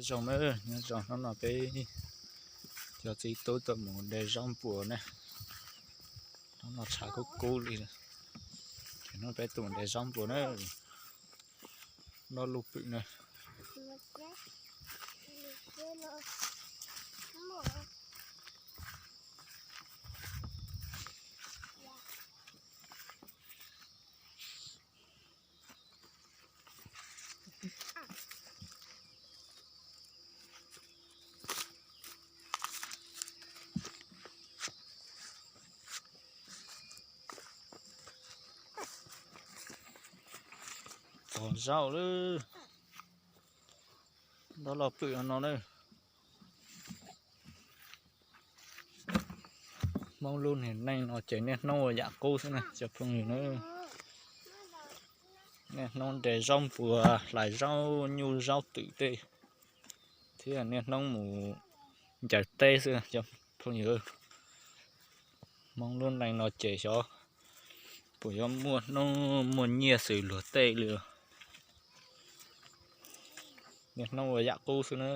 Zoo na, nyob zoo, hnub no peb cov txiv tub tuaj mus de zaub npua na. Hnub no tshav kub kub li, ces hnub no peb tuaj mus de zaub npua na. Noj luj pwm na. Tog zaub lawm, noj luj pwm no na. Hmoob lub niag neej no ces niaj hnub ua yam qub xwb na cov phooj ywg na. Niaj hnub de zaub npua, hlais zaub nyuj zaub twm tej, thiab niaj hnub mus ncaws teb xwb cov phooj ywg. Hmoob lub neej no ces xyov puas yuav muaj hnub muaj nyiaj xws luag tej li. Niaj hnub ua yam qub xwb na.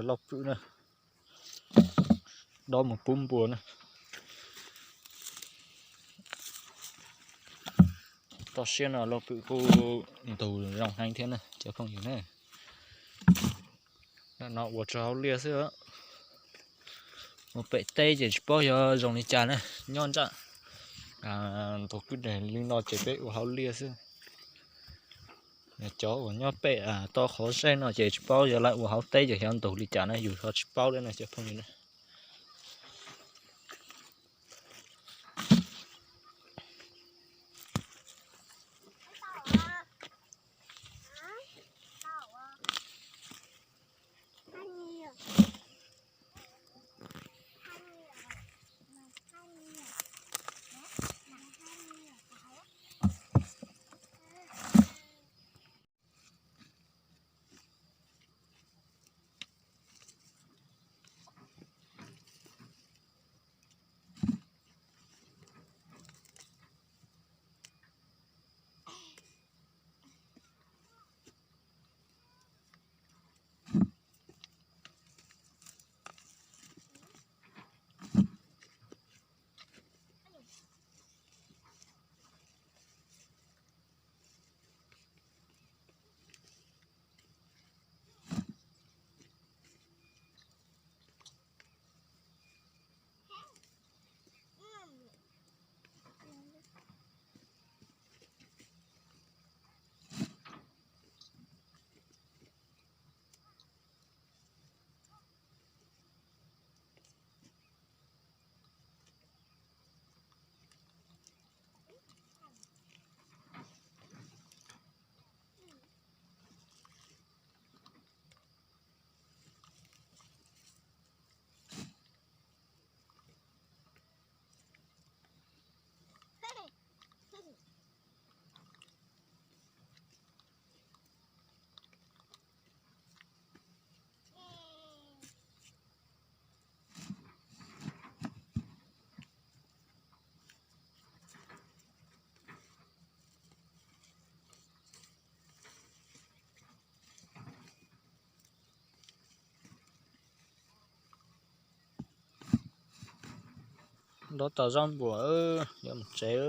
Luj pwm na, dob mus pub npua na. Toj siab no luj pwm kuj ntug zoo heev thiab na cov phooj ywg na. No ua tso hauj liaj xwb. Mus pem teb ces tsis paub xyov zoo li cas na, nyob nram ntug kwj deg li no ces peb ua hauj liaj xwb. Cov uas nyob pem toj qhov zeb no ces tsis paub yuav lawv ua hauv teb ces xyov ntug li cas na, yus ho tsis paub li na cov phooj ywg na. Dob tau zaub npua, yuav mus tsev.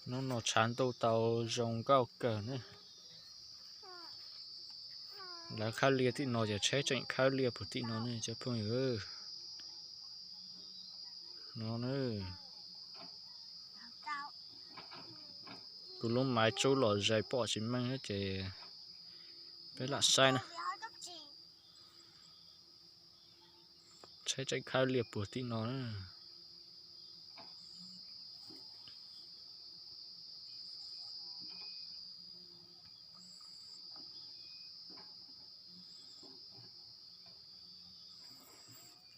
Hnub no tshav ntuj tau zoo nkauj kawg ne. Lawv khawb liaj tim no ces tsheb tseem khawb liaj puag tim no ne cov phooj ywg. No na, kuv lub maiv tsub los zais pom tsis meej ces peb lam saib na. Tsheb tseem khawb liaj puag tim no na.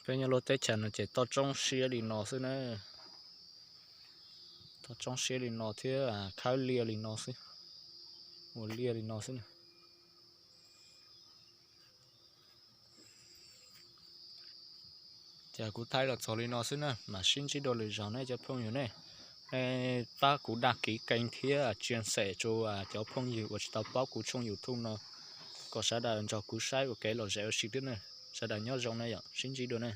Peb nyob lub teb chaws no ces toj roob siab li no xwb na. Toj roob siab li no thiab khawb liaj li no xwb, ua liaj li no xwb na. Ces kuv thaij los txog li no xwb na, mam sib ntsib dua lwm zaus ne cov phooj ywg ne. Nej pab kuv dag kiv keev thiab tsia xem rau cov phooj ywg uas tsis tau paub kuv tshooj YouTube no, kom sawv daws nrog kuv saib ua kev lom zem ua si thiab ne. Sawv daws nyob zoo ne yom, sib ntsib dua ne.